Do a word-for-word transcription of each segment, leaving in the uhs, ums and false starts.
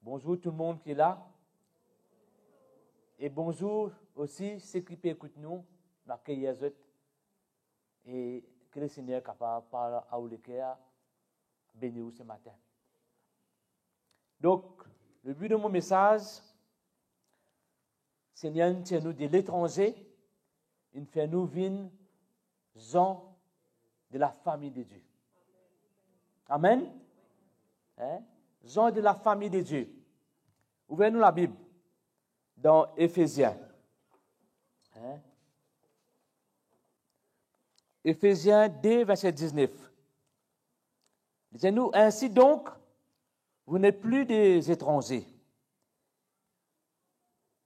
Bonzour tou dimoun ki la. E bonzour osi seki pe ekout nou, nou akeyir zot. E ki Lesegner kapav parl a ou leker, beni ou se matin. Donk, le bi de mo mesaz, Segner inn tir nou de letranze, inn fer nou vinn zan de lafami de Die. Amen. Hein? Zan de lafami de Die. Ouver nou Labib dan Efezien. Hein? Efezien de, verset diznef. Li dir nou, ainsi donc, vous n'êtes plus des étrangers,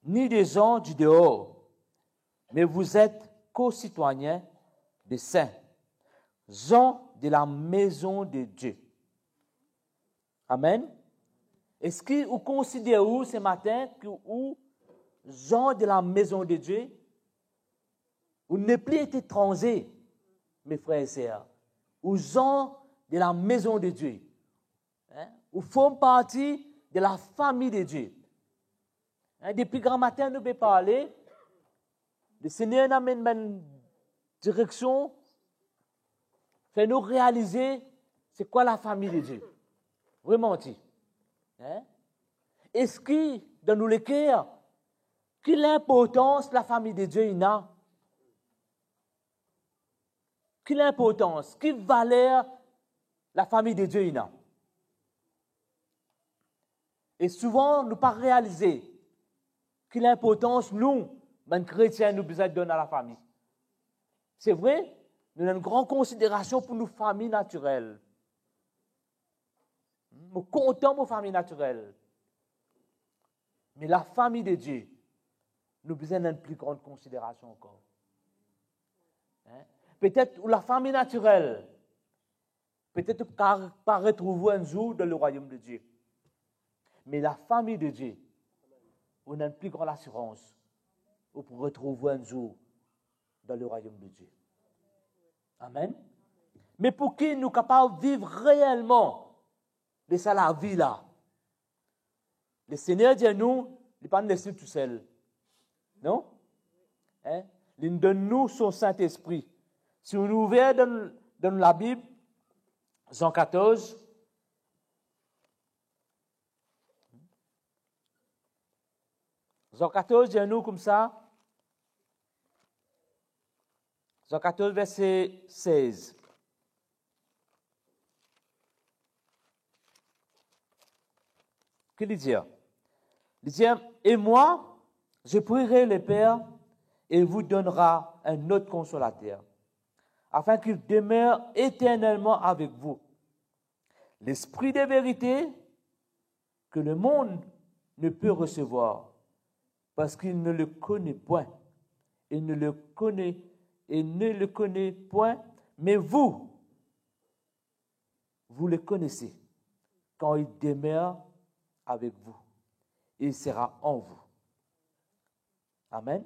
ni des gens du dehors, mais vous êtes co-citoyens des saints, gens de la maison de Dieu. Amen. Eski ou konsider ou se matin ki ou zan de la maison de Dieu? Ou nepli etranze, mes frères et sœurs. Ou zan de la maison de Dieu. Hein? Ou form parti de lafami de Die. Hein? Depi gramatin nou pe parle, Lesegner inn amenn bann direksion, fer nou realize se kwa lafami de Die. Vreman ti. Hein? Eski dan nou leker, ki linportans lafami de Die ena? Ki linportans, ki valer lafami de Die ena? E souvan, nou pa realize ki linportans nou, bann kretien, nou bizin donn a lafami. Se vre, nou ena enn gran konsiderasion pou nou fami natirel. Mo kontan mo fami natirel. Me lafami de Die, nou bizin enn pli gran konsiderasion ankor. Hein? Petet ou lafami natirel, petet ou pa, pa retrouv ou enn zour dan lerwayom de Die. Me lafami de Die, ou ena enn pli gran lasirans, ou pou retrouv ou enn zour dan lerwayom de Die. Amen. Me pou ki nou kapav viv reelman de sa lavi la, Lesegner dir nou, li pa les nou tousel. Non? Hein? Li donn nou so Sintespri. Si nou ouver dan, dan Labib, Zan katorz, Zan katorz dir nou koumsa, Zan katorz, verse sez. Ki li dir? Li dir, et moi, je prierai le Père, et il vous donnera un autre consolateur, afin qu'il demeure éternellement avec vous. L'Esprit de vérité, que le monde ne peut recevoir, parce qu'il ne le connaît point, et ne le connaît, et ne le connaît point, mais vous, vous le connaissez, quand il demeure avec vous, et il sera en vous. Amen.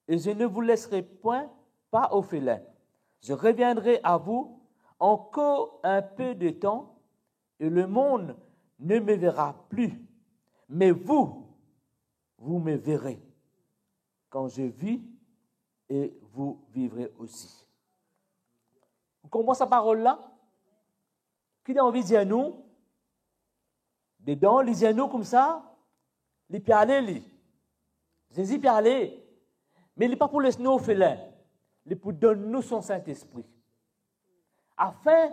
Et je ne vous laisserai point, pas orphelin. Je reviendrai à vous encore un peu de temps, et le monde ne me verra plus. Mais vous, vous me verrez, quand je vis, et vous vivrez aussi. Ou konpran sa parol la? Ki li anvi dir nou? Dedan, li dir nou koumsa, li pe ale li. Zezi pe ale, me li pa pou les nou orfelin, li pou donn nou so Sintespri. Afin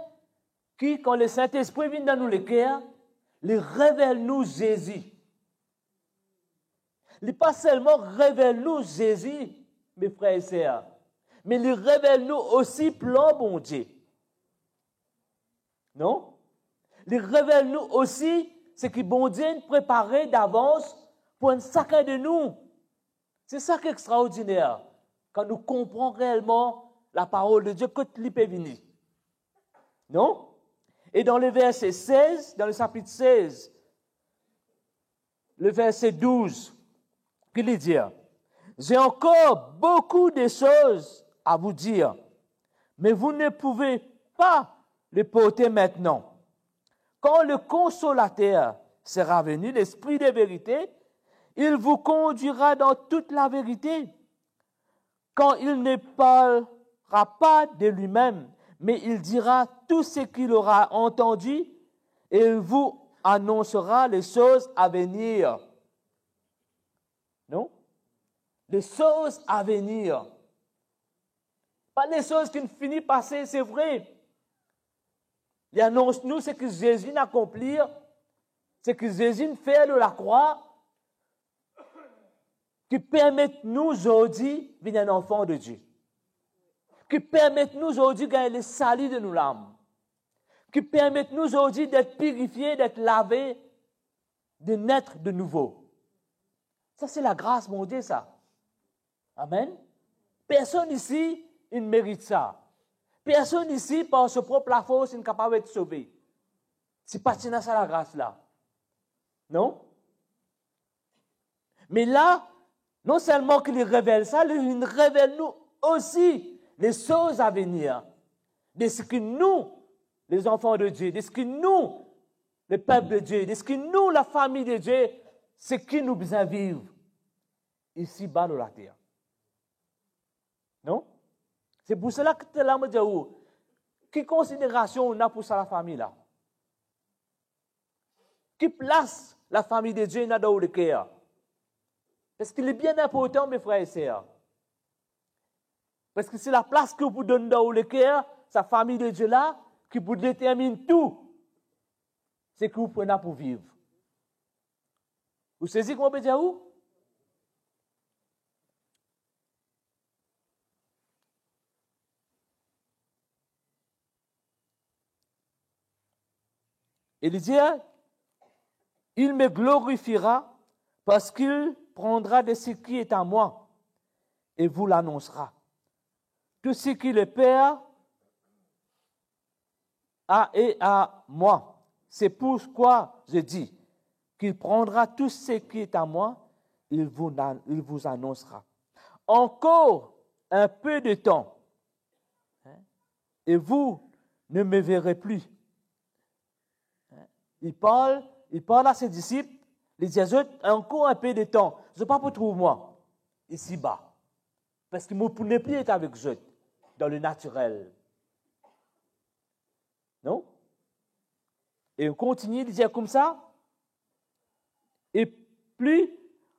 ki kan le Sintespri vinn dan nou leker, li revel nou Zezi. Li pa selman revel nou Zezi, me frer e ser, me li revel nou osi plan Bondie. Non? Li revel nou osi seki Bondie inn prepare davans pou enn sakenn de nou. Se sa ki extraordiner, kan nou konpran reelman laparol de Die, kot li pe vini. Non? E dan le verse sez, dan le sapit sez, le verse douz, ki li dir, j'ai encore beaucoup de choses à vous dire, mais vous ne pouvez pas les porter maintenant. Quand le Consolateur sera venu, l'Esprit de vérité, il vous conduira dans toute la vérité, car il ne parlera pas de lui-même, mais il dira tout ce qu'il aura entendu et il vous annoncera les choses à venir. Non? Les choses à venir. Pa les choses ki fini pase, se vre. Li anons nou seki Zezi inn akonplir, seki Zezi inn fer lor lakrwa, ki permet nou zordi vinn enn anfan de Die. Ki permet nou zordi gagn lesali de nou lam. Ki permet nou zordi d'être purifié, d'être lavé, de naître de nouveau. Sa se lagras Bondie, sa. Amen. Personn isi inn merit sa. Personn isi, par so prop lafors, inn kapav et sove, si pa ti ena sa lagras la. Non? Me la, non selman ki li revel sa, li inn revel nou osi les choses à venir, de seki nou, les enfants de Dieu, de seki nou, le peuple de Dieu, de seki nou, lafami de Die, seki nou bizin viv isi ba lor later. Non? Se pou sela ki lerla mo dir ou, ki konsiderasion ou ena pou sa lafami la? Ki plas lafami de Die ena dan ou leker? Parski li bien inportan, me frer e ser. Parski se laplas ki ou pou donn dan ou leker, sa fami de Die la, ki pou determinn tou seki ou pou ena pou viv. Ou sezi kouma mo pe dir ou? E li dir, il me glorifiera parce qu'il prendra de ce qui est à moi et vous l'annoncera. Tout ce que le Père a est à moi. C'est pourquoi je dis qu'il prendra tout ce qui est à moi, il vous, il vous annoncera. Encore un peu de temps, hein, et vous ne me verrez plus. Hein? Il parle, il parle à ses disciples, li dir zot, ankor inpe de tan, zot pa pou trouv mwa isi ba. Parski mo pou nepli et avek zot dan le natirel. Non? E kontinie, li dir koumsa, et plus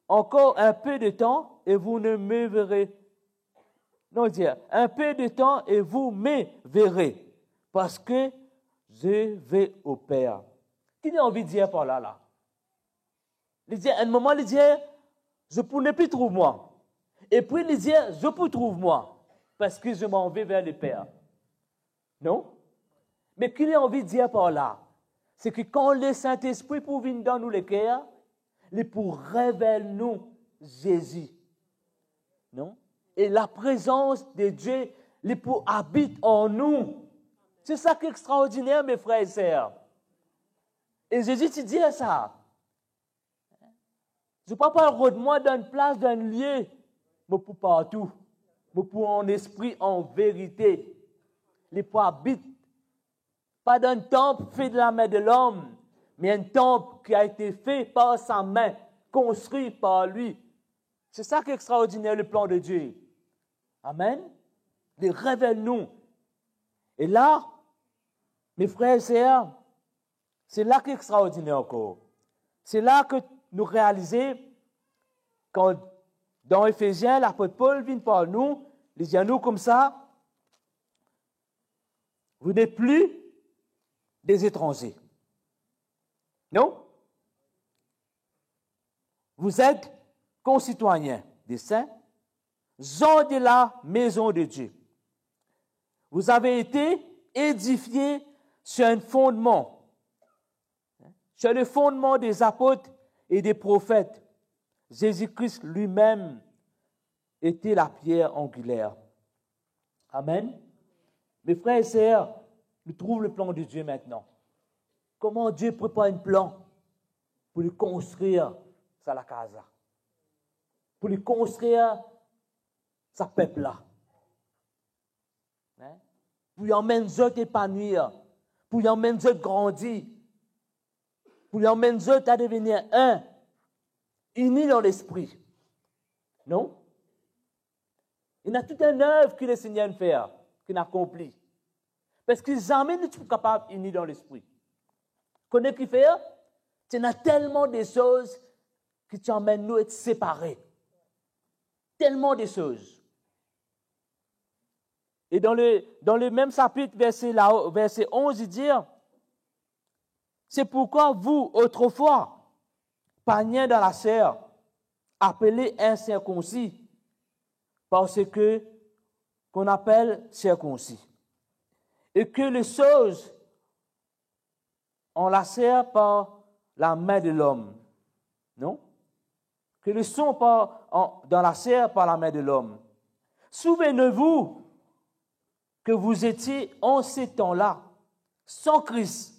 encore un peu de temps, et vous ne me verrez. Non, li dir, un peu de temps, et vous me verrez, parce que je vais au Père. Ki li anvi dir par la, la? Li dir, enn moman, li dir, zot pou nepli trouv mwa. Epwi li dir, zot pou trouv mwa, parski je m'en vais vers le Père. Non? Me ki li anvi dir par la, se ki kan Lesintespri pou vinn dan nou leker, li pou revel nou Zezi. Non? E laprezans de Die, li pou abit an nou. Se sa ki extraordiner, me frer e ser. E Zezi ti dir sa. Zot pa pou al rod mwa dan enn plas, dan enn lie, mo pou partou. Mo pou an lespri, an verite. Li pou abit, pa dan enn tanp fe de lame de lom, me enn tanp ki a ete fe par sa me, konstri par li. Se sa ki extraordiner, le plan de Die. Amen. Li revel nou. E la, me frer e ser, se la ki extraordiner ankor. Se la ki nou realize, kan dan Efezien, lapot Pol vinn par nou, li dir nou koumsa, vous n'êtes plus des étrangers. Non? Vous êtes concitoyens des saints, gens de la maison de Dieu. Vous avez été édifiés sur un fondement, sur le fondement des apôtres et des prophètes. Jésus-Christ lui-même était la pierre angulaire. Amen. Me frer e ser, nou trouv le plan de Die aster. Kouma Die prepar enn plan pou li konstrir sa lakaz la, pou li konstrir sa pep la, hein? Pou li amenn zot epanwir, pou li amenn zot grandi. pou li amenn zot a devenir enn, ini dan lespri. Non? Ena tou enn nev ki Lesegner inn fer, ki inn akonpli. Parski zame nou ti pou kapav ini dan lespri. Kone kifer? Ti ena telman de soz ki ti amenn nou et separe. Telman de soz. E dan le, dan le mem sapit, verse la, verse onz, li dir, "C'est pourquoi vous, autrefois, païens dans la chair, appelés incirconcis, parce que qu'on appelle circoncis, et que les choses en la chair par la main de l'homme." Non? Que le sang par, en, dans la chair par la main de l'homme. Souvenez-vous que vous étiez en ce temps-là, sans Christ,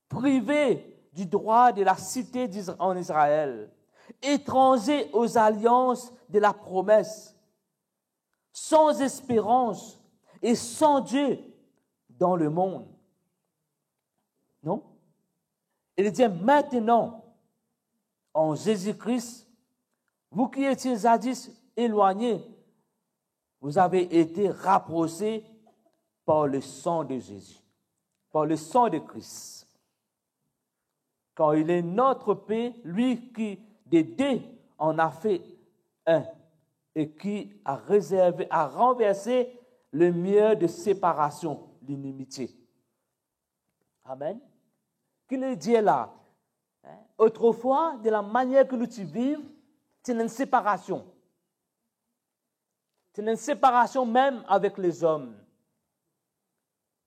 privés du droit de la cité d'Isra-, en Israël, étrangers aux alliances de la promesse, sans espérance et sans Dieu dans le monde. Non? Il dit, maintenant, en Jésus-Christ, vous qui étiez jadis éloignés, vous avez été rapprochés par le sang de Jésus, par le sang de Christ. Car il est notre paix, lui qui de deux en a fait un, et qui a réservé, a renversé le mur de séparation, l'inimitié. Amen. Ki li dir la? Hein? Autrefois, de la manière que nous ti viv, ti ena enn separasion. Ti ena enn separasion mem avek lezom.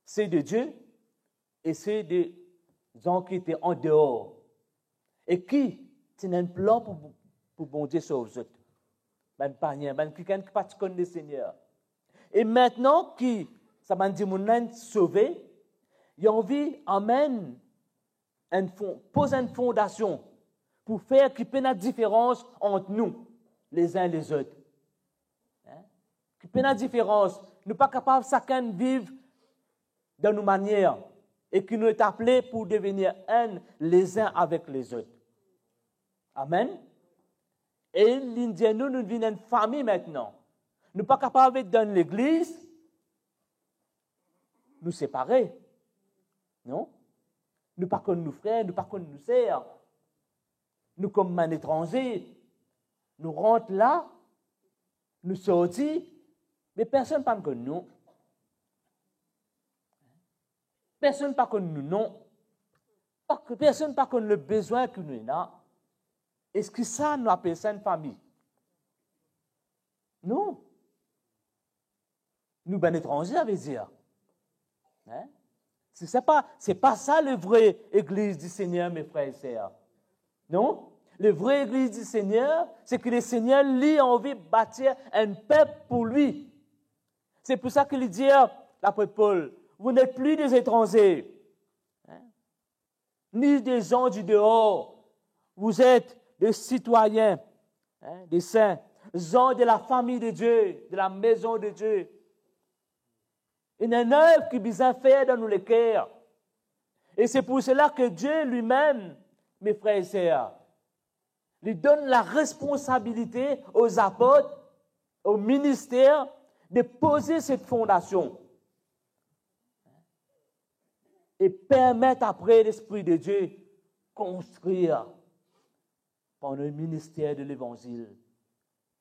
Ceux de Dieu et ceux de gens qui étaient en dehors. E ki ti ena enn plan pou, pou Bondie sov zot. Bann payin, bann kikenn ki pa ti konn Lesegner. E aster ki sa bann dimoun la inn sove, li anvi amenn enn fon-, poz enn fondasion pou fer ki pena diferans ant nou, lezin lezot. Hein? Ki pena diferans, nou pa kapav sakenn viv dan nou manier, e ki nou ete apele pou devenir enn lezin avek lezot. Amen. E li dir nou, nou vinn enn fami aster. Nou pa kapav ete dan legliz, nou separe. Non? Nou pa konn nou frer, nou pa konn nou ser. Nou kouma bann etranze. Nou rant la, nou sorti, me personn pa konn nou. Personn pa konn nou nom. Pa, personn pa konn lebezwin ki nou ena. Eski sa nou apel sa enn fami? Non. Nou bann etranze, savedir. Hein? Se, se pa, se pa sa le vre legliz di Segner, me frer e ser. Non? Le vre legliz di Segner, se ki Lesegner, li, anvi batir enn pep pou li. Se pou sa ki li dir, lapot Pol, vous n'êtes plus des étrangers, hein, ni des gens du dehors, vous êtes des citoyens, hein, des saints, gens de la famille de Dieu, de la maison de Dieu. Ena enn nev ki bizin fer dan nou leker. E se pou sela ki Die limem, me frer e ser, li donn laresponsabilite o apot, o minister, de poze set fondasion e permet apre Lespri de Die konstrir par le minister de levanzil.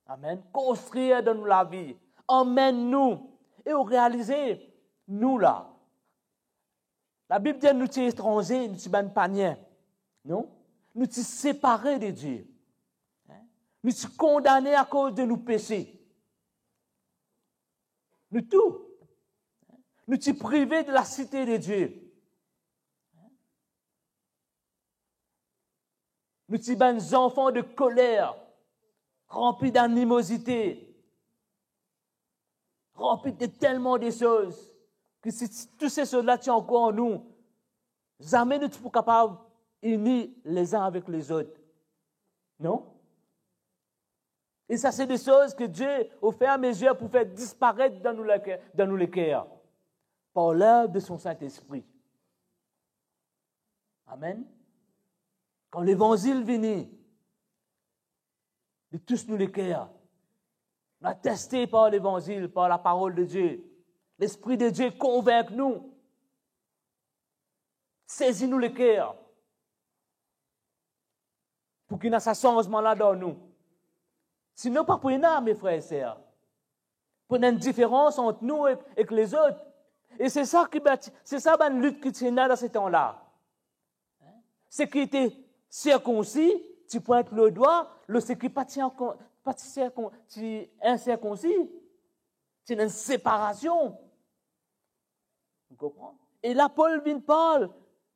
Amen. Konstrir dan nou lavi, amenn nou, e ou realize, nou la, Labib dir nou ti etranze, nou ti bann payin, non? Nou ti separe de Die. Hein? Nou ti kondane akoz de nou pese. Nou tou. Nou ti prive de lasite de Die. Nou ti bann zanfan de koler, ranpli d'animozite, ranpli de telman de soz, ki si tou se soz la ti ankor an nou, zame nou ti pou kapav ini lezin avek lezot. Non? E sa se de soz ki Die, au fur et à mesure, pou fer disparet dan nou leker, dan nou leker, par l'œuvre de son Saint-Esprit. Amen. Kan Levanzil vini, li tous nou leker. Nou ateste par Levanzil, par laparol de Die. Lespri de Die konvink nou, sezi nou leker, pou ki ena sa sanzman la dan nou. Sinon, pa pou ena, me frer e ser. Pou ena enn diferans ant nou ek, ek lezot. E se sa ki, se sa bann lit ki ti ena dan se tan la. Seki ete sirkonsi ti pwint ledwa lor seki pa ti ankor, pa ti sirkon-, ti insirkonsi. Ti ena enn separasion. Ou konpran? E la Pol vinn parl,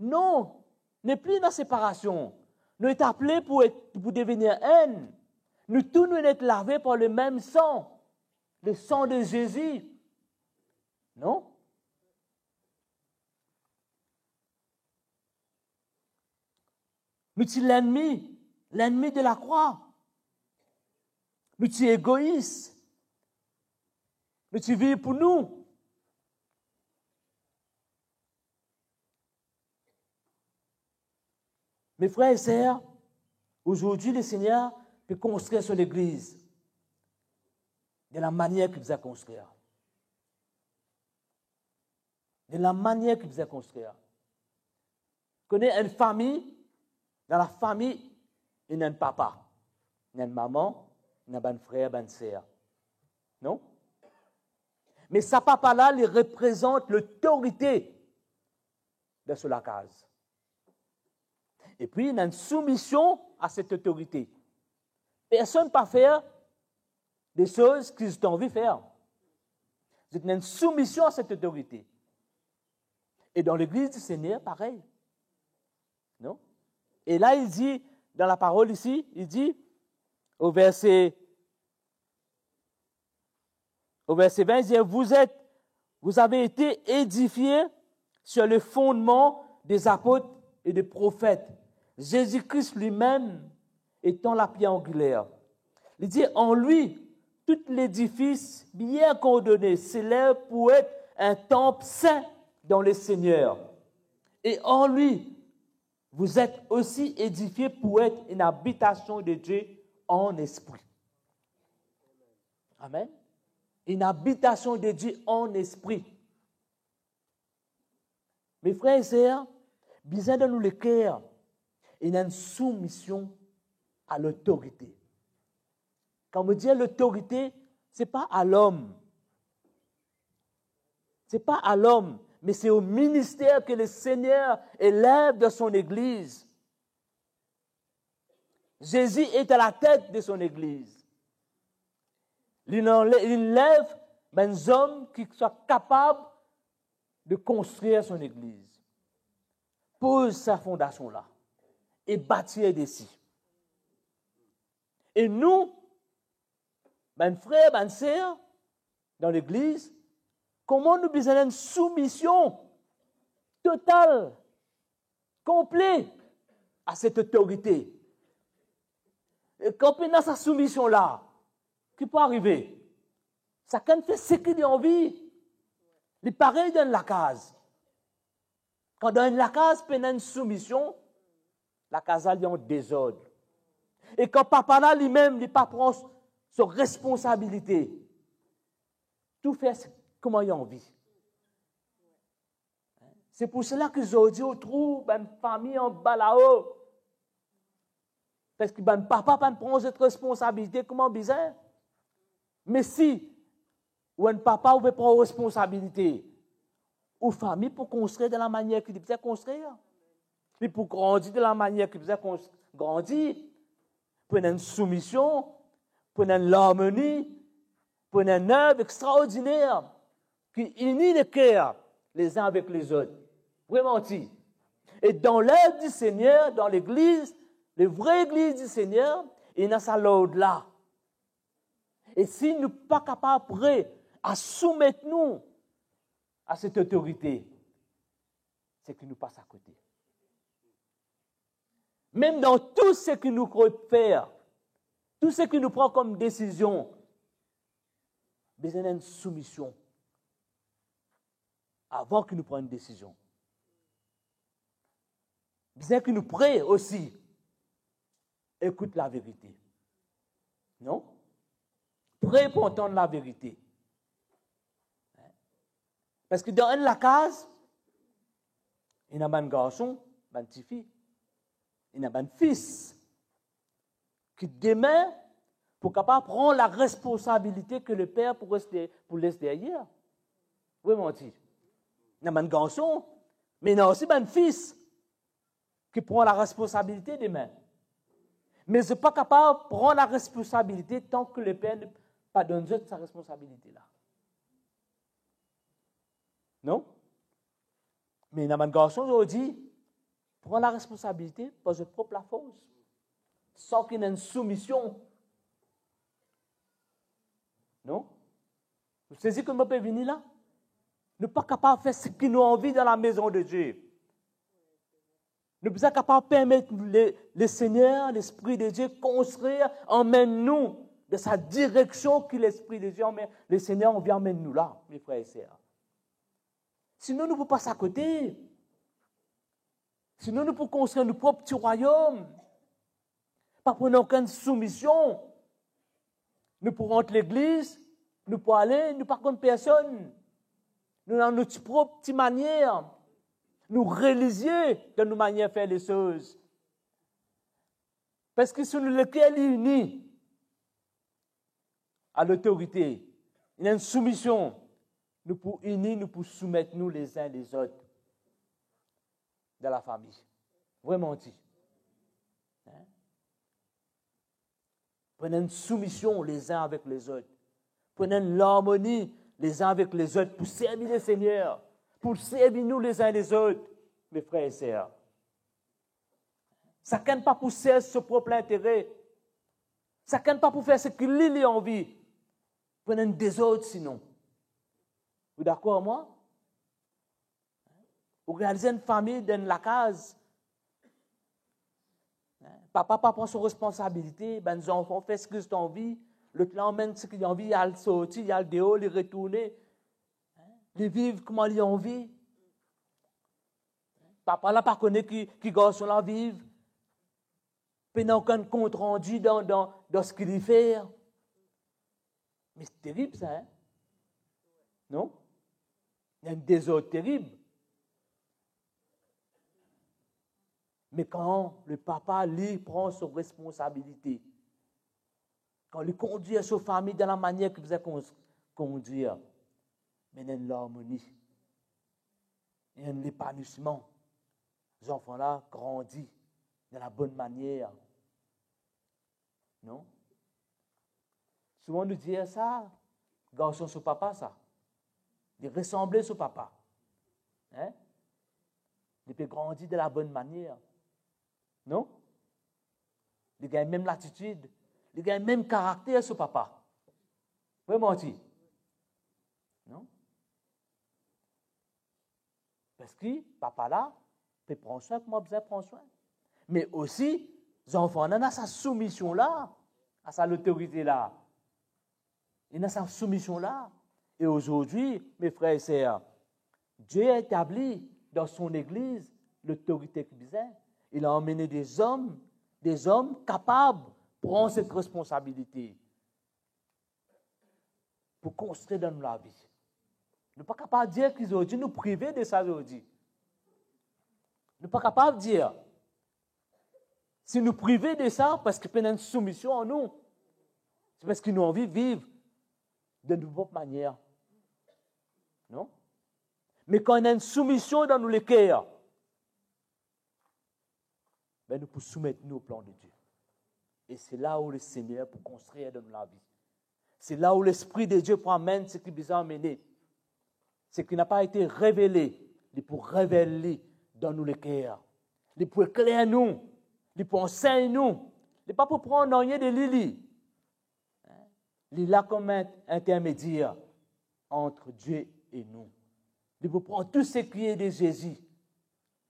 non, nepli ena separasion. Nou ete apele pou et, pou devenir enn. Nou tou nou ena ete lave par lemem san, le san de Zezi. Non? Nou ti lennmi, lennmi de lakrwa. Nou ti egois. Nou ti viv pou nou. Me frer e ser, azordi Lesegner pe konstrir so legliz de lamanier ki bizin konstrir. De lamanier ki bizin konstrir. Kone enn fami, dan lafami, ena enn papa, ena enn mama, ena bann frer, bann ser. Non? Me sa papa la, li reprezant lotorite dan so lakaz. Epi, ena enn soumision a set otorite. Personn pa fer de soz ki zot anvi fer. Zot ena enn soumision a set otorite. E dan legliz di Segner, parey. Non? E la, li dir, dan laparol isi, li dir, o verse, o verse vin, li dir, vous êtes, vous avez été édifiés sur le fondement des apôtres et des prophètes, Jésus-Christ lui-même étant la pierre angulaire. Li dir, en lui, tout l'édifice bien coordonné s'élève pour être un temple saint dans le Seigneur. Et en lui, vous êtes aussi édifiés pour être une habitation de Dieu en esprit. Amen. Une habitation de Dieu en esprit. Me frer e ser, bizin dan nou leker, ena enn soumision a lotorite. Kan mo dir lotorite, se pa a lom. Se pa a lom, me se o minister ke Lesegner elev dan so legliz. Zezi est à la tête de son église. Li anle-, li lev bann zom ki swa kapab de konstrir so legliz. Poz sa fondasion la e batir desi. E nou, bann frer, bann ser dan legliz, kouma nou bizin enn soumision total, konple a set otorite. E kan pena sa soumision la, ki pou arive? Sakenn fer seki li anvi. Li parey dan enn lakaz. Kan dan enn lakaz pena enn soumision, lakaz la li an dezord. E kan papa la limem li pa pran so responsabilite, tou fer kouma li anvi. Se pou sela ki zordi ou trouv bann fami anba lao. Parski bann papa pa'nn pran zot responsabilite kouma bizin. Me si ou enn papa, ou pe pran responsabilite, ou fami pou konstrir dan lamanier ki li bizin konstrir. Li pou grandi dan lamanier ki bizin kons-, grandi. Pou ena enn soumision, pou ena enn larmoni, pou ena enn lev extraordiner ki ini leker lezin avek lezot. Vreman ti. E dan lev di Segner, dan legliz, le vre legliz di Segner, ena sa lord la. E si nou pa kapav pre a soumet nou a set otorite, seki nou pas akote. Mem dan tou seki nou krwar fer, tou seki nou pran kom desizion, bizin enn soumision avan ki nou pran enn desizion. Bizin ki nou pre osi Ekout laverite. Non? Pre pou antann laverite. Parski dan enn lakaz, ena bann garson, bann tifi, ena bann fis ki dime pou kapav pran laresponsabilite ke leper pou res de-, pou les deryer. Wi, mo dir. Ena bann garson, me ena osi bann fis ki pran laresponsabilite dime. Me zot pa kapav pran laresponsabilite tanke leper pa donn zot sa responsabilite la. Non? Me ena bann garson zordi pran laresponsabilite par zot prop lafors, san ki ena enn soumision. Non? Ou sezi kot mo pe vini la? Nou pa kapav fer seki nou anvi dan lamezon de Die. Nou bizin kapav permet le, Lesegner, Lespri de Die konstrir, amenn nou dan sa direksion ki Lespri de Die amenn, Lesegner anvi amenn nou la, me frer e ser. Sinon, nou pou pas akote. Sinon, nou pou konstrir nou prop ti rwayom. Pa pou ena okenn soumision. Nou pou rant legliz, nou pou ale, nou pa konn personn. Nou ena nou ti prop ti manier. Nou relizie dan nou manier fer lesoz. Parski si nou leker li ini a lotorite, ena enn soumision, nou pou ini, nou pou soumet nou lezin lezot dan lafami. Vre mo dir. Hein? Pou ena enn soumision lezin avek lezot. Pou ena enn larmoni lezin avek lezot, pou servi Lesegner, pou servi nou lezin lezot, me frer e ser. Sakenn pa pou serz so prop lintere. Sakenn pa pou fer seki li, li anvi. Pou ena enn dezord sinon. Ou dakor ar mwa? Ou realize enn fami dan enn lakaz, papa pa pran so responsabilite, bann zanfan fer seki zot anvi, lot la amenn seki li anvi, li al sorti, li al deor, li retourne, li viv kouma li anvi. Papa la pa kone ki, ki garson la viv. Pena okenn kontrandi dan, dan, dan seki li fer. Me se terib sa, hein? Non? Li enn dezord terib. Me kan le papa, li, pran so responsabilite, kan li kondwir so fami dan lamanier ki bizin kon-, kondwir, me ena enn larmoni, ena enn lepanisman. Zanfan la grandi dan labonn manier. Non? Souvan nou dir sa, garson so papa sa. Li resanble so papa. Hein? Li pe grandi dan labonn manier. Non? Li gagn mem latitid, li gagn mem karakter so papa. Vre mo dir? Non? Parski papa la pe pran swin kouma bizin pran swin. Me osi, zanfan la ena sa soumision la, a sa lotorite la. Ena sa soumision la. E azordi, me frer e ser, Die etabli dan son legliz lotorite ki bizin. Li anmegne de zom, de zom kapab pran set responsabilite pou konstrir dan nou lavi. Nou pa kapav dir ki zordi nou prive de sa zordi. Nou pa kapav dir si nou prive de sa parski pena enn soumision an nou. Se parski nou anvi viv de nou prop manier. Non? Me kan ena enn soumision dan nou leker, be nou pou soumet nou o plan de Die. E se la ou Lesegner pou konstrir dan nou lavi. Se la ou Lespri de Die pou amenn seki bizin amene. Seki napa ete revele, li pou revel li dan nou leker. Li pou ekler nou, li pou ansegn nou. Li pa pou pran nanye de li, li. Li la kouma enn intermedier ant Die e nou. Li pou pran tou seki e de Zezi,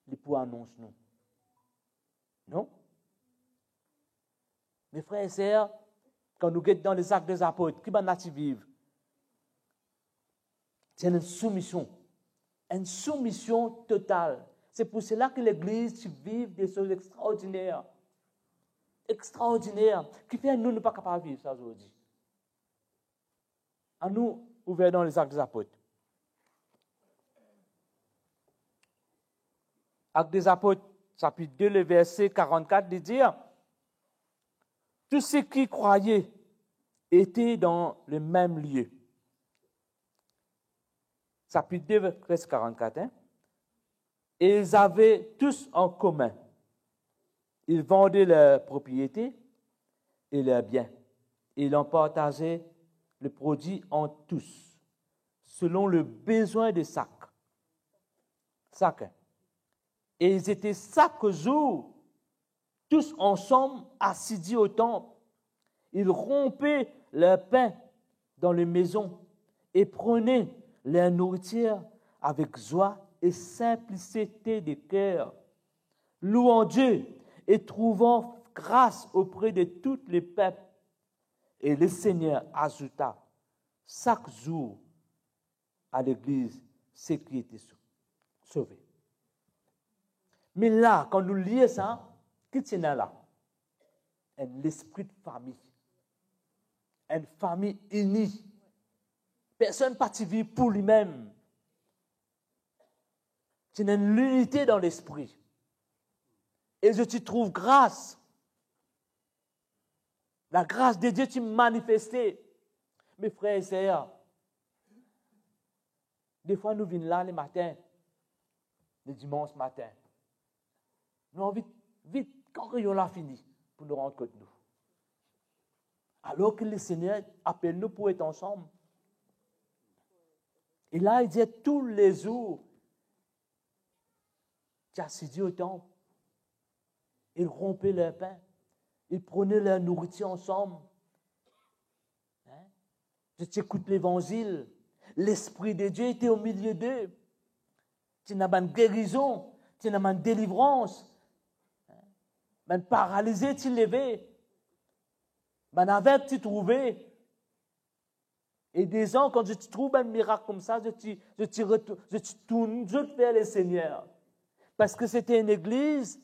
li pou anons nou. Non? Me frer e ser, kan nou get dan Lezak de Zapot, ki bann la ti viv? Ti ena enn soumision, enn soumision total. Se pou sela ki legliz ti viv de soz extraordiner. extraordiner, ki fer nou, nou pa kapav viv sa zordi. Anou ouver dan Lezak Dezapot. Actes des Apôtres, chapitre deux, le verset quarante-quatre, li dir, tous ceux qui croyaient étaient dans le même lieu. Chapitre deux, verset quarante-quatre, hein? Et ils avaient tous en commun. Ils vendaient leurs propriétés et leurs biens. Et ils en partageaient le produit entre tous, selon le besoin de chaque, chacun. Et ils étaient chaque jour tous ensemble assidus au temple. Ils rompaient leur pain dans les maisons et prenaient leur nourriture avec joie et simplicité de cœur, louant Dieu et trouvant grâce auprès de tout le peuple. Et le Seigneur ajouta chaque jour à l'église ceux qui étaient sau-, sauvés. Me la, kan nou lir sa, ki ti ena la? Enn lespri de fami. Enn fami ini. Personn pa ti viv pou limem. Ti ena enn linite dan lespri. E zot ti trouv gras. Lagras de Die ti manifeste. Me frer e ser, defwa nou vinn la lematin, ledimans matin, nou anvi vit, kan reynon la fini, pou nou rant kot nou. Alor ki Lesegner apel nou pou et ansam. E la, li dir, toulezour, ti asidi o tanp, ils rompaient leur pain, ils prenaient leur nourriture ensemble. Hein? Zot ti ekout levanzil. Lespri de Die ete o milie de. Ti ena bann gerizon, ti ena bann delivrans. Bann paralize ti leve. Bann aveg ti trouve. E dezan, kan zot ti trouv bann mirak koumsa, zot ti, zot ti retou-, zot ti tourn zot ver Lesegner. Parski sete enn legliz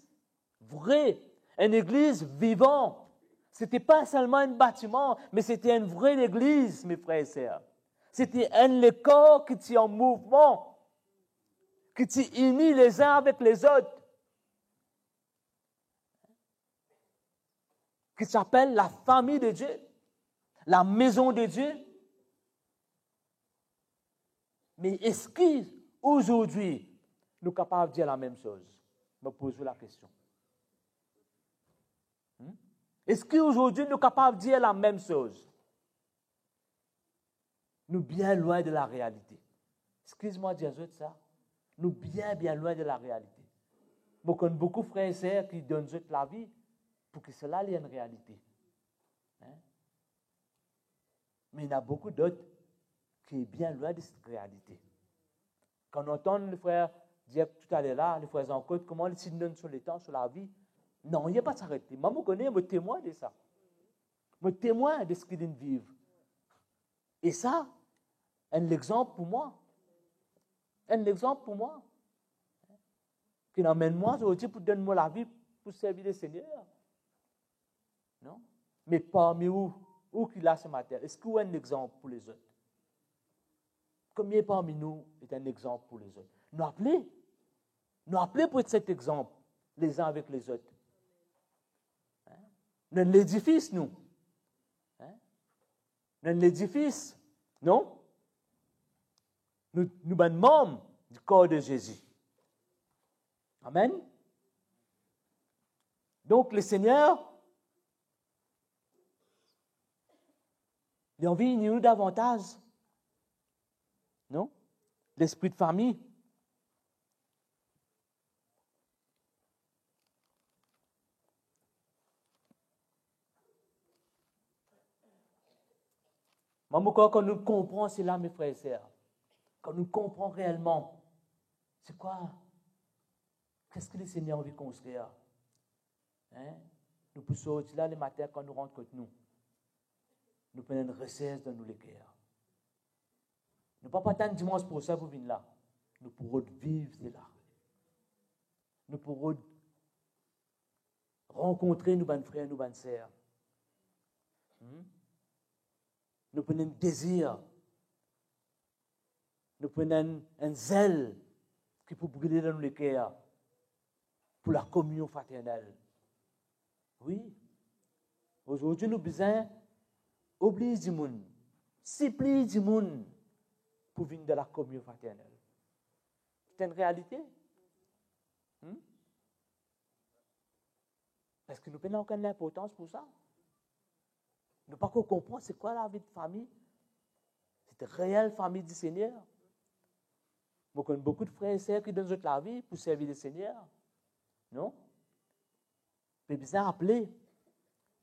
vre, enn legliz vivan. Sete pa selman enn batiman, me sete enn vre legliz, me frer e ser. Sete enn lekor ki ti an mouvman, ki ti ini lezin avek lezot, ki ti apel lafami de Die, lamezon de Die. Me eski azordi nou kapav dir lamem soz? Mo poz ou lakestion. Hmm? Eski azordi nou kapav dir lamem soz? Nou bien lwin de larealite. Eskiz mwa dir zot sa. Nou bien, bien lwin de larealite. Mo konn boukou frer e ser ki donn zot lavi pou ki sela li enn realite. Hein? Me ena boukou dot ki bien lwin de set realite. Kan nou antann lefrer dir toutaler la, lefrer Jean-Claude, kouma li ti donn so letan, so lavi, nanye pa ti aret li. Mwa, mo kone, mo temwin de sa. Mo temwin de seki linn viv. E sa, enn lexanp pou mwa. Enn lexanp pou mwa. Ki amenn mwa zordi pou donn mo lavi pou servi Lesegner. Non? Me parmi ou, ou ki la se matin, eski ou enn lexanp pou lezot? Konbien parmi nou ete enn lexanp pou lezot? Nou apele. Nou apele pou et set lexanp lezin avek lezot. Hein? Nou enn ledifis, nou. Hein? Nou enn ledifis, non? Nou, nou bann manm di kor de Zezi. Amen. Donk, Lesegner, li anvi ini nou davantaz. Non? Lespri de fami. Mwa, mo krwar kan nou konpran sela, me frer e ser, kan nou konpran reelman, se kwa, ki seki Lesegner anvi konstrir? Hein? Nou pou sorti la lematin, kan nou rant kot nou, nou pou ena enn reserch dan nou leker. Nou pa pou atann dimans prosin pou vinn la. Nou pou rod viv sela. Nou pou rod rankontre nou bann frer, nou bann ser. Hmm? Nou pou ena enn dezir, nou pou ena enn, enn zel ki pou brile dan nou leker pou lakominion fraternel. Wi, azordi nou bizin obliy dimoun, sipliy dimoun pou vinn dan lakominion fraternel. Se enn realite. Hmm? Parski nou pena okenn linportans pou sa. Nou pa konpran se kwa lavi de fami. Se reel fami di Segner. Mo konn boukou de frer e ser ki donn zot lavi pou servi Lesegner. Non? Pe bizin apele.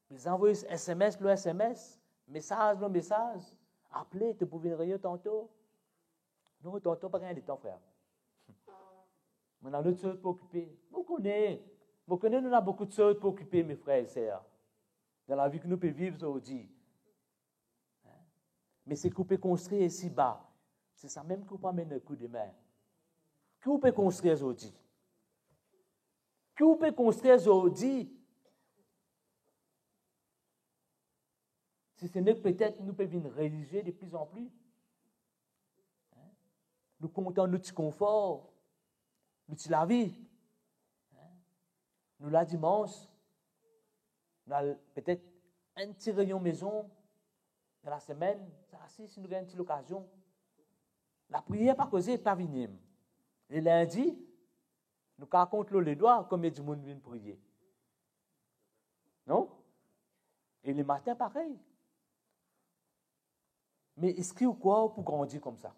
Bizin avoy S M S lor S M S, mesaz lor mesaz. Apele, to pou vinn reyinyon tanto. Non, tanto pa gagn letan, frer. Mo ena lot soz pou okipe. Mo kone, mo kone nou ena boukou de soz pou okipe, me frer e ser, dan lavi ki nou pe viv zordi. Me seki ou pe konstrir isiba, se samem ki ou pou amenn kou demin. Ki ou pe konstrir zordi? Ki ou pe konstrir zordi? Si se nek petet nou pe vinn relizie de pli an pli. Nou kontan nou ti konfor, nou ti lavi. Nou la dimans, nou al petet enn ti reyinyon mezon dan lasemenn, sa si, si nou gagn enn ti lokazion. Lapriyer pa koze, pa vini. E lindi, nou kapav kont lor ledwa konbien dimoun vinn priye. Non? E lematin parey. Me eski ou krwar ou pou grandi koumsa?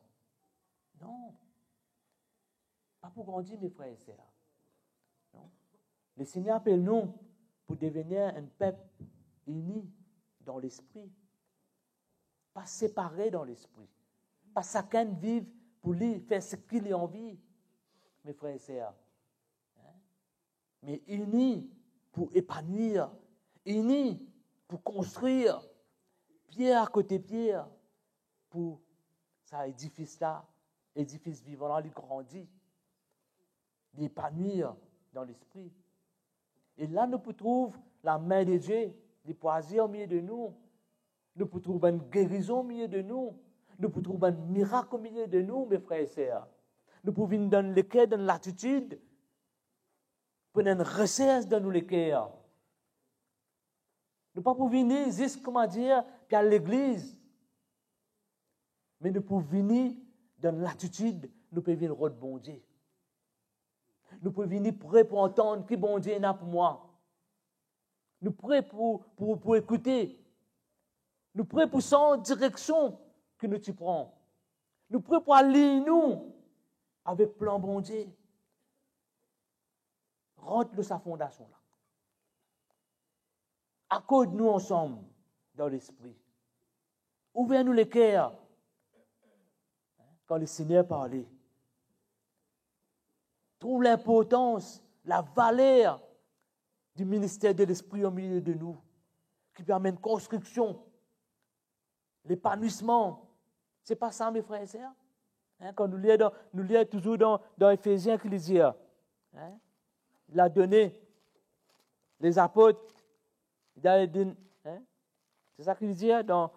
Non. Pa pou grandi, me frer e ser. Non. Lesegner apel nou pou devenir enn pep ini dan lespri. Pa separe dan lespri. Pa sakenn viv pou li, fer seki li anvi. Me frer e ser, me ini pou epanwir, ini pou konstrir, pier akote pier, pou sa edifis la, edifis vivan la, li grandi, li epanwir dan lespri. E la nou pou trouv lame de Die, li pou azir omilie de nou. Nou pou trouv bann gerizon omilie de nou. Nou pou trouv bann mirak omilie de nou, me frer e ser. Nou pou vinn dan leker, dan latitid, pou ena enn resers dan nou leker. Nou pa pou vini zis, koumadir, pe al legliz. Me nou pou vini dan latitid nou pe vinn rod Bondie. Nou pou vini pre pou antann ki Bondie ena pou mwa. Nou pre pou, pou, pou ekoute. Nou pre pou sanz direksion ki nou ti pran. Nou pre pou aliy nou avek plan Bondie. Rant lor sa fondasion la. Akord nou ansam dan lespri. Ouver nou leker kan Lesegner parle. Trouv linportans, lavaler di minister de Lespri omilie de nou, ki pe amenn konstriksion, lepanwisman. Se pa sa, me frer e ser? Hein, kan nou lir dan, nou lir touzour dan, dan Efezien ki li dir, hein, il a donné les apôtres, il a donné, hein, c'est ça qu'il dit, hein, dans,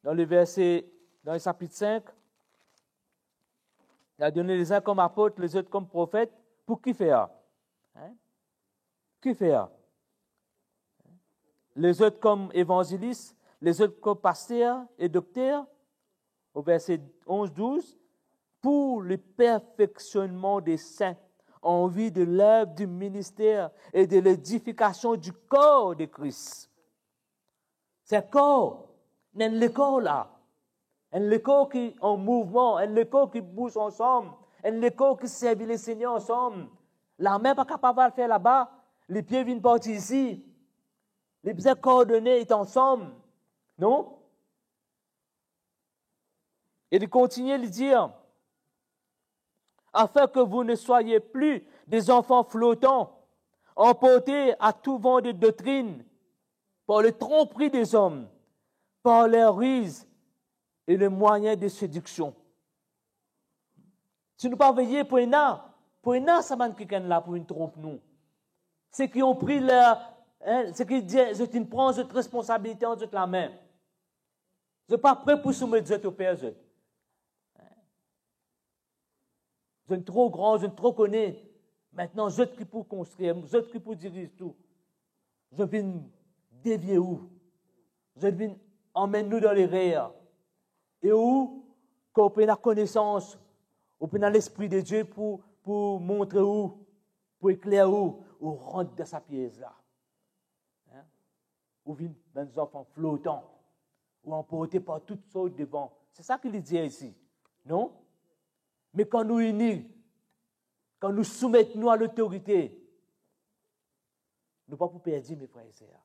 dans le verset, dans le chapitre cinq, il a donné les uns comme apôtres, les autres comme prophètes. Pou ki fer? Hein? Ki fer? Les autres comme évangélistes, les autres comme pasteurs et docteurs, au verset onze, douze, pour le perfectionnement des saints, en vue de l'œuvre du ministère et de l'édification du corps de Christ. Se kor, enn lekor la. Enn lekor ki an mouvman, enn lekor ki bouz ansam, enn lekor ki servi Lesegner ansam. Lame pa kapav al fer laba, lipie vinn parti isi. Li bizin kordone, et ansam. Non? E li kontigne, li dir, afin que vous ne soyez plus des enfants flottants, emportés à tout vent de doctrine, par les tromperies des hommes, par leurs ruses et les moyens de séduction. Si nou pa veye, pou ena, pou ena sa bann kikenn la pou vinn tronp nou. Ceux qui ont pris leur, Hein, seki dir, zot inn pran zot responsabilite an zot lame. Zot pa pre pou soumet zot o per zot. Zot inn tro gran, zot inn tro kone. Aster zot ki pou konstrir, zot ki pou diriz tou. Zot vinn devie ou. Zot vinn amenn nou dan lerer. E ou, kan ou pena konesans, ou pena Lespri de Die pou, pou montre ou, pou ekler ou, ou rant dan sa piez la. Hein? Ou vinn bann zanfan flotan, ou anporte par tou sort de van. Se sa ki li dir isi, non? Me kan nou ini, kan nou soumet nou a lotorite, nou pa pou perdi, me frer e ser.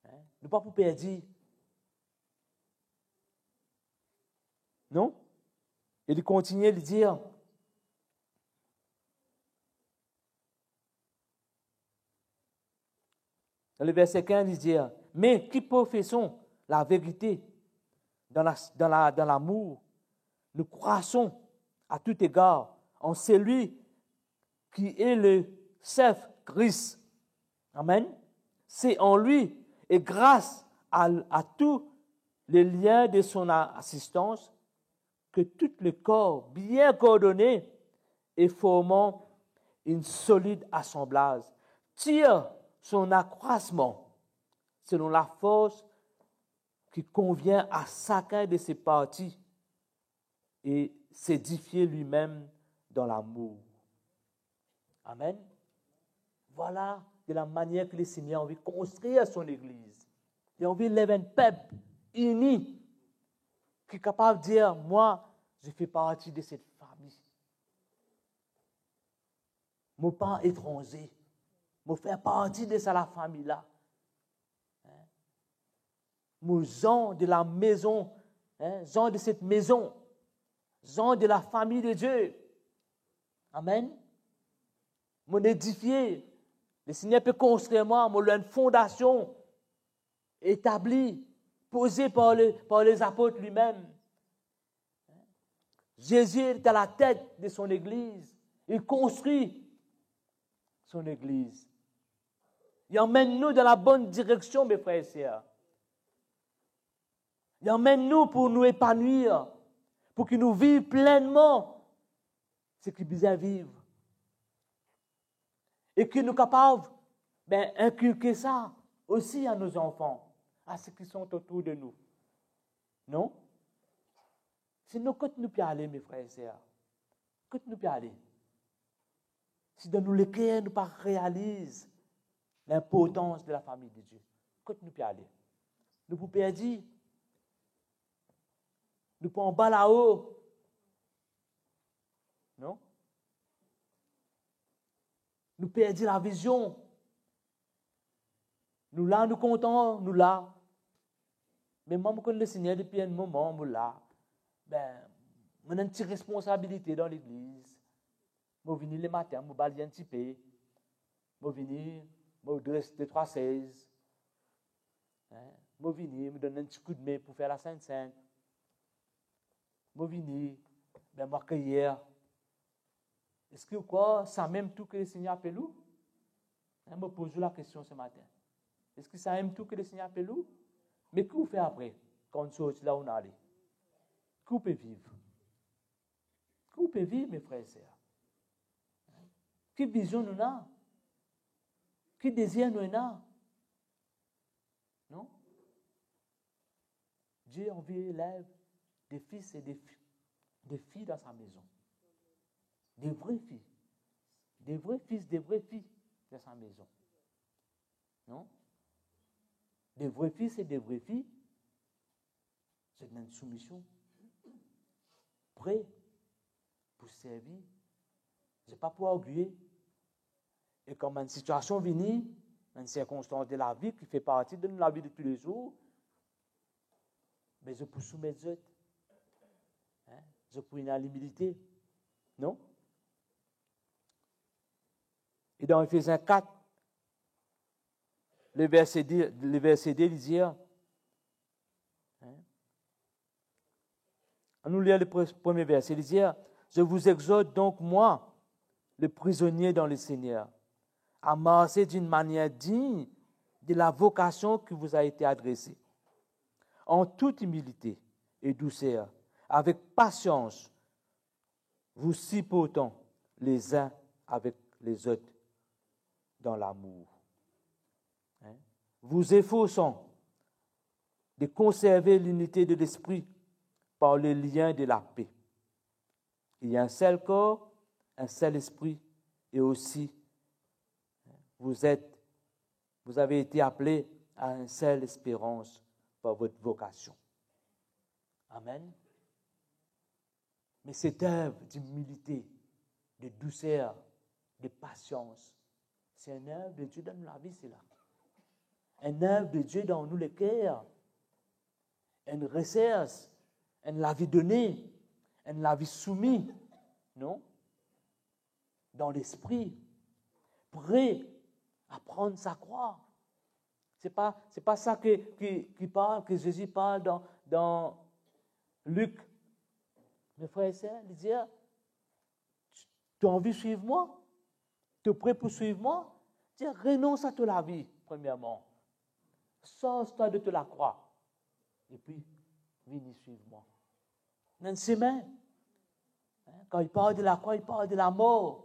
Hein? Nou pa pou perdi. Non? E li kontigne, li dir, dan le verse kinz, li dir, "Mais qui professons la vérité dans la, dans la, dans l'amour, nous croissons à tout égard en celui qui est le chef, Christ." Amen. C'est en lui et grâce à, à tous les liens de son assistance que tout le corps bien coordonné et formant une solide assemblage tire son accroissement selon la force qui convient à chacun de ses parties et s'édifier lui-même dans l'amour. Amen. Vwala de la manier ki Lesegner anvi konstrir son legliz. Li anvi lev enn pep ini ki kapav dir, "Moi, je fais partie de cette famille. Mo pa etranze. Mo fer parti de sa lafami la." Hein? Mo gens de la maison, hein, gens de cette maison, gens de la famille de Dieu. Amen. Mo edifie. Lesegner pe konstrir mwa, mo lor enn fondasion etabli, poze par le, par lezapot limem. Zezi est à la tête de son église. Li konstrir son legliz. Li amenn nou dan labonn direksion, me frer e ser. Li amenn nou pou nou epanwir, pou ki nou viv plennman seki bizin viv. E ki nou kapav, ben, inkilke sa osi a nou zanfan, a seki sont autour de nous. Non? Sinon, kot nou pe ale, me frer e ser? Kot nou pe ale? Si dan nou leker nou pa realiz linportans de lafami de Die, kot nou pe ale? Nou pou perdi. Nou pou anba lao. Non? Nou perdi lavizion. Nou la, nou kontan, nou la. Me mwa, mo konn Lesegner depi enn moman, mo la. Ben, mo ena enn ti responsabilite dan legliz. Mo vini lematin, mo bale enn tipe. Mo vini, mo dres de trwa sez. Hein? Mo vini, mo donn enn ti koudme pou fer Lasint Sint. Mo vini, ben, mo akeyer. Eski ou krwar samem tou ki Lesegner apel ou? Hein, mo poz ou lakestion se matin. Eski samem tou ki Lesegner apel ou? Me ki ou fer apre, kan ou sorti la, ou ale? Ki ou pe viv? Ki ou pe viv, me frer e ser? Ki vizion nou ena? Ki dezir nou ena? Non? Dieu anvi elev de fis e de fi, de fi dan sa mezon. De vre fi. De vre fis, de vre fi dan sa mezon. Non? De vre fis e de vre fi, zot ena enn soumision. Pre pou servi. Zot pa pou argiye. E kan bann sitiasion vini, bann sirkonstans de lavi ki fer parti de nou lavi de toulezour, be zot pou soumet zot. Hein? Zot pou ena limilite. Non? E dan Efezien kat, le verse de, le verse de, li dir, hein? Annou lir le pre-, premie verse, li dir, "Je vous exhorte donc, moi, le prisonnier dans le Seigneur, à marcher d'une manière digne de la vocation qui vous a été adressée, en toute humilité et douceur, avec patience, vous supportant les uns avec les autres dans l'amour. Hein? Vous efforçant de conserver l'unité de l'esprit par le lien de la paix. Il y a un seul corps, un seul esprit, et aussi vous êtes, vous avez été appelés à une seule espérance par votre vocation. Amen. Mais cette œuvre d'humilité, de douceur, de patience, c'est une œuvre de Dieu dans la vie, c'est là. Une œuvre de Dieu dans nous, le cœur. Une recherche, une lavi donné, une lavi soumis, non? Dans l'esprit, prêt à prendre sa croix. C'est pas, c'est pas ça que, qui, qui parle, que Jésus parle dans, dans Luc. Mes frères et sœurs, il dit, tu, tu as envie de suivre moi? Tu es prêt pour suivre moi? Dis, renonce à ton lavi, premièrement. Sors-toi de ta lacroix. Et puis, vini suiv mwa. Ena enn semin. Hein, kan li parl de lakrwa, li parl de lamor.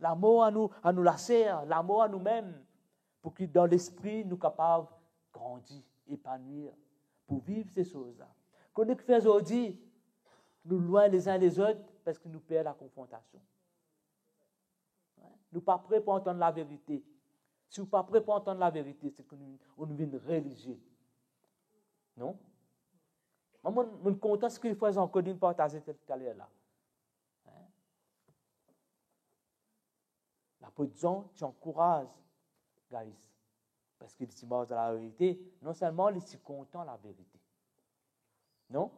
Lamor a nou, a nou laser, lamor a noumem, pou ki dan lespri nou kapav grandi, epanouir, pou viv se soz la. Kone kifer zordi nou lwin lezin lezot? Parski nou per lakonfrontasion. Nou pa pre pou antann laverite. Si ou pa pre pou antann laverite, se ki nou, ou vinn relizie. Non? Mwa, mo, mo kontan seki frer Jean-Claude inn partaze taler la. Hein? Lapot Zan ti ankouraz Gaius, parski li ti mars dan laverite, non selman li ti kontan laverite, non?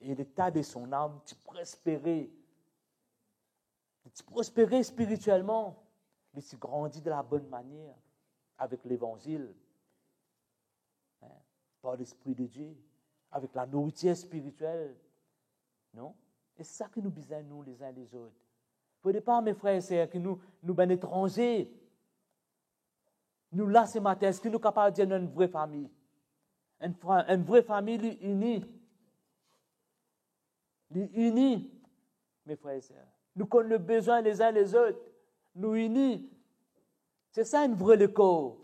E leta de son nam ti prospere. Li ti prospere spiritielman, li ti grandi de la bonn manier avek levanzil, hein, par Lespri de Die, avek lanoritir spiritiel, non? E sa ki nou bizin, nou, lezin lezot. Fode pa, me frer e ser, ki nou, nou bann etranze, nou la se matin, eski nou kapav dir nou enn vre fami? Enn fra-, enn vre fami, li ini. Li ini, me frer e ser. Nou konn le bezwin lezin lezot. Nou ini. Se sa enn vre lekor.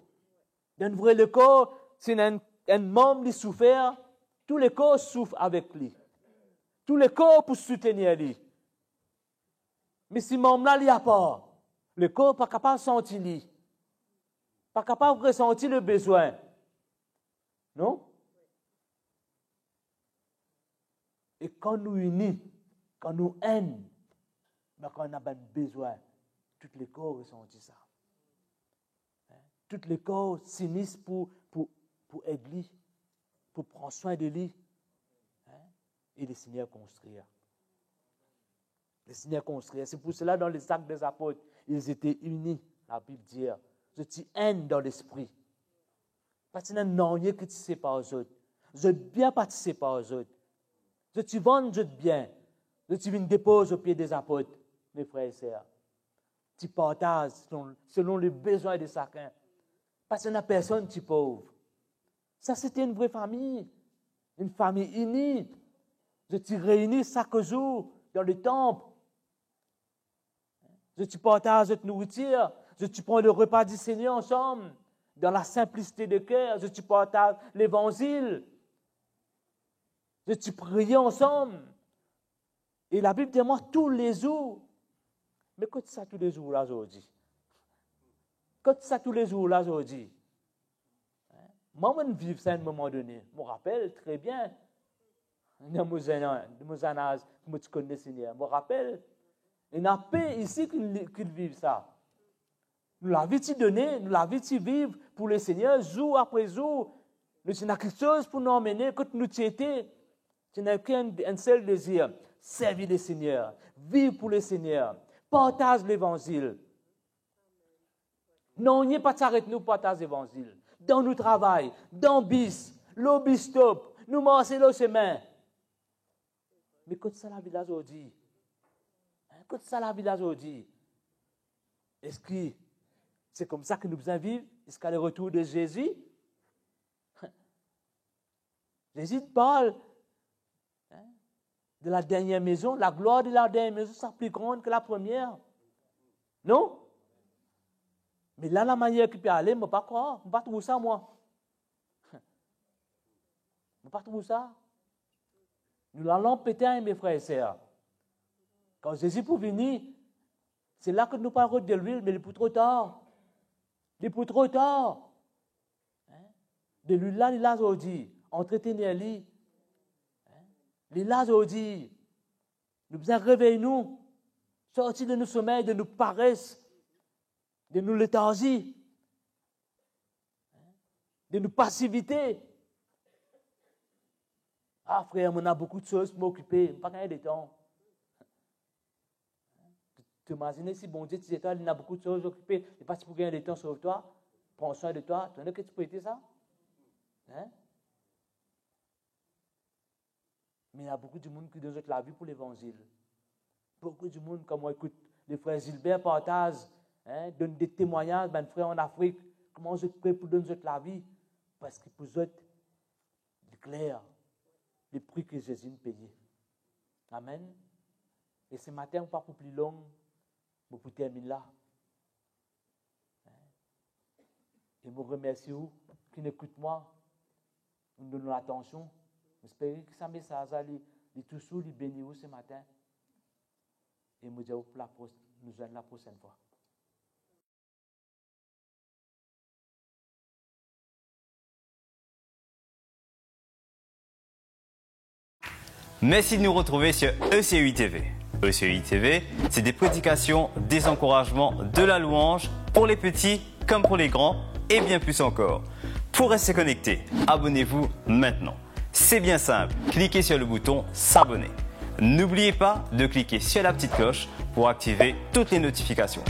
Dan enn vre lekor, si ena enn, enn manm li soufer, tou lekor souf avek li. Tou lekor pou soutenir li. Me si manm la li apar, lekor pa kapav santi li, pa kapav resanti le bezwin. Non? E kan nou ini, kan nou enn, me kan ena bann bezwin, tou lekor resanti sa. Hein? Tou lekor sinis pou, pou, pou ed li, pou pran swin de li. Hein? E Lesegner konstrir. Lesegner konstrir. Se pou sela, dan Lezak dezapot, ils étaient unis, Labib dir. Zot ti enn dan lespri. Pa ti ena nanye ki ti separ zot. Zot bien pa ti separ zot. Zot ti vann zot bien. Zot ti vinn depoz o pie dezapot, me frer e ser. Ti partaz selon, selon le bezwin de sakin. Pa ti ena personn ti pov. Sa, se ti enn vre fami, enn fami ini. Zot ti reini sak zour dan letanp. Zot ti partaz zot nouritir, zot ti pran le repa di Segner ansam, dan lasinplisite de ker, zot ti partaz levanzil, zot ti priye ansam. E Labib dir mwa toulezour. Me kot sa toulezour la zordi? Kot sa toulezour la zordi? Mwa, mo'nn viv sa enn moman done. Mo rapel tre bien. Dan mo zenn, mo zenn az, mo ti konn Lesegner. Mo rapel, ena pe isi ki, ki viv sa. Nou lavi ti done, nou lavi ti viv pou Lesegner, zour apre zour. Nou ti ena kiksoz pou nou anmene kot nou ti ete. Ti ena ki enn, enn sel dezir, servi Lesegner, viv pou Lesegner, partaz levanzil. Nanye pa ti aret nou partaz levanzil. Dan nou travay, dan bis, lor bis stop, nou marse lor semin. Me kot sa lavi la zordi? Hein, kot sa lavi la zordi? Eski Se koumsa ki nou bizin viv ziska le retour de Zezi. Zezi parl, hein, de la dernière maison, la gloire de la dernière maison sera plus grande que la première. Non? Me la, lamanier ki pe ale, mo pa krwar, mo pa trouv sa, mwa. Mo pa trouv sa. Nou lalanp pe etinn, me frer e ser. Kan Zezi pou vini, se la ki nou pou rod delwil, me li pou tro tar. Li pou tro tar. Hein? Delwil la, li la zordi. Antreteni li. Hein? Li la zordi. Nou bizin revey nou, sorti de nou somey, de nou pares, de nou letarzi, de nou pasivite. Ah, frer, mo ena boukou de soz pou mo okipe, mo pa gagn letan. To imazine si Bondie ti dir twa, li ena boukou de soz okipe, li pa ti pou gagn letan sov twa, pran swin de twa, to kone ki ti pou ete sa? Hein? Me ena boukou dimoun ki donn zot lavi pou levanzil. Boukou dimoun, kan mo ekout le frer Gilbert partaz, hein, donn de temwagnaz, bann frer an Afrik, kouma zot pre pou donn zot lavi, parski pou zot, li kler, le pri ki Zezi inn peye. Amen. E se matin, mo pa pou pli long, mo pou terminn la. E mo remersi ou ki ekout mwa, ou donn latansion. Mo espere ki sa mesaz la, li, li tous ou, li beni ou se matin. E mo dir ou pou lapro-, nou zwenn laprosenn fwa. Merci de nous retrouver sur E C U I T V. E C U I T V, c'est des prédications, des encouragements, de la louange pour les petits comme pour les grands et bien plus encore. Pour rester connecté, abonnez-vous maintenant. C'est bien simple, cliquez sur le bouton s'abonner. N'oubliez pas de cliquer sur la petite cloche pour activer toutes les notifications.